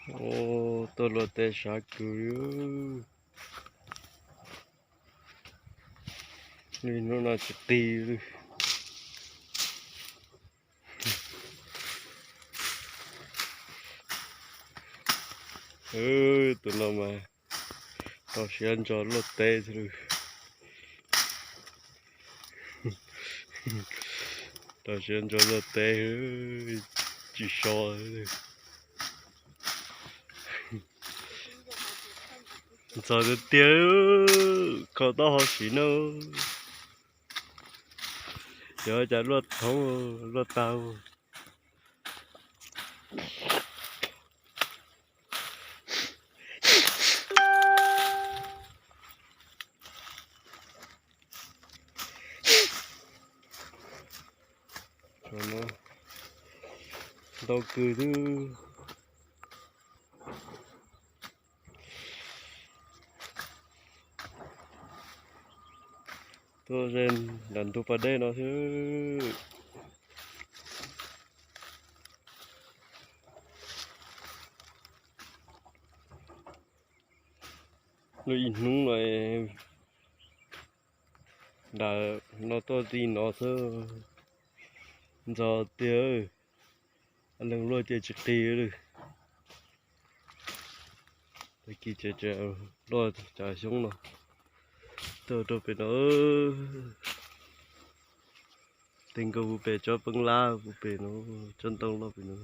Ua, tuaj luaj teb sab kawg li. Hnub no tsis qis li. Tus no mas rau siab ntso luaj teb xwb. Rau siab ntso luaj teb, tsis so. Ntxhov tiag tiag, kho taub hau siv no. Yog cas luaj thoob luaj tag. Ntau kawg xwb. Tuaj ze nram ntug pas dej no xwb. Luaj ib hnub no nram no tuaj ti no xwb. Ntxhov tiag, leeg luaj ces tsis qis li. Tag kis ces luaj cov xyoob no tuaj rau pem no. Tej nkauj puv pem, tsob peeb lab puv pem no, tsob ntoo loj pem no.